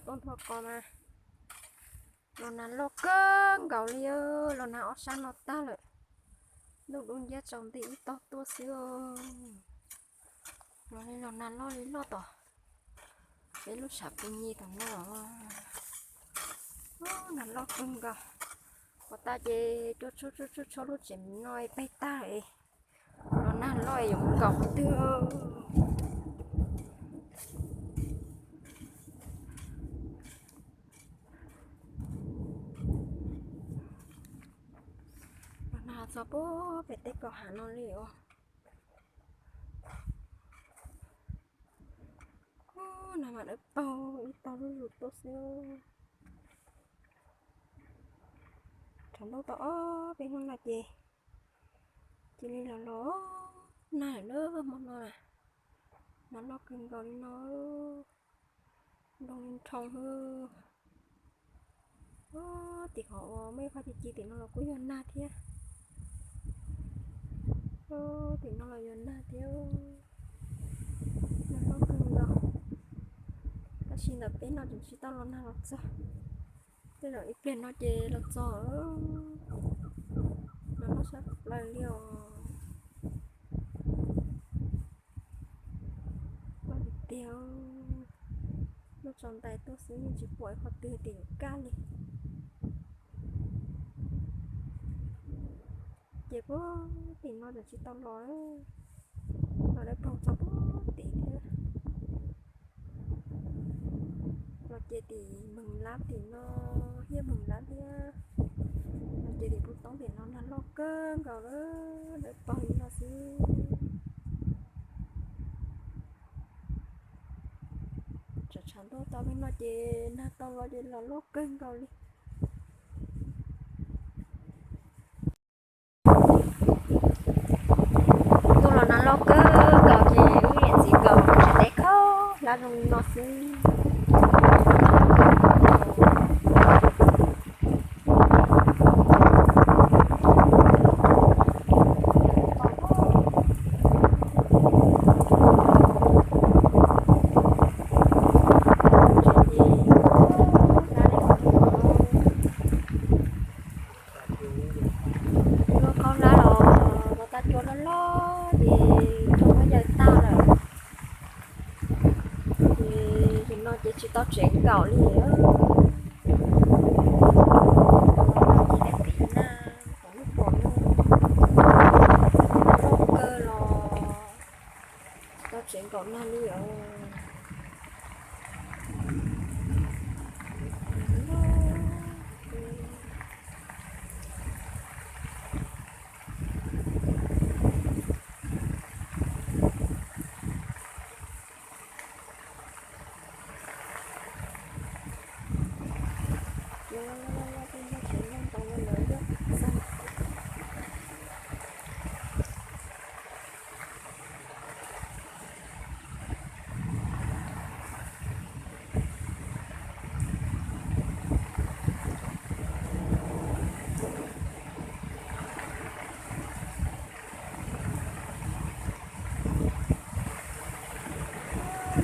Poob nthua qos mas los nag loj kawg nkaus li, los nag ob sab no tag lawm. Ntuj dub nciab tsaus nti ib tog tuaj xwb. Los li los nag loj li loj tom peb lub tshav pw nyi tom no. Nag loj kawg nkaus. Puas tas ces cua tshuab tshuab tshuab lub tsev no peg tag lawm. Los nag loj yuav mus nkaum qhov twg. Los nag txog puag pem tej kaum hav no li os. Nag mas dawb paug ib tog zuj zus tuaj xwb. Tshav ntuj tau ob peb hnub no ces cia li los los nag lawm hmo no na. Nag loj kawg nkaus li no, nroo li nroo xwb. Tim qhov uas muaj ib qho ci ci tim no los kuj yog nag thiab. Tim no los yog nag thiab. Nag loj kawg nkaus. Tab sis ntawm peb no tseem tsis tau los nag los txog. Tej zaum ib pliag no ces los txog. Nag loj sab plaws li os. Loj tiag tiag. Loj tsaus ntais tuaj xwb yeej tsis pom ib qhov twg tias yuav kaj li. Ces puag tim no tseem tsis tau los, los dawb paug txog puag tim thiab. Los ces tim Meeg Lab tim no, Hiab Meeg Lab thiab. Los ces tim Pub Toob tim no nag loj kawg nkaus lawm, dawb paug li no xwb. Tsam tshav ntuj tau li no ces nag tau los ces los loj kawg nkaus li. Ntuj los nag loj kawg nkaus ces wb niam txiv nkawd tseem teb khaub hlab zoo li no xwb. Cua khaub hlab los, los tau cua loj loj ces cua muab yaws tag lawm. Ces tam no ces tsis tau tsev nkaum li. Ces daim tiv nag tom lub pom no loj kawg los tsis tau tsev nkaum nag li os.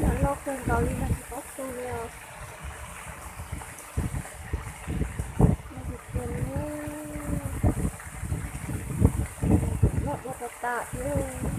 Nag loj kawg nkaus li nag tsis paub tu li os. Nag tsis tu li. Loj dua tas tas thiab.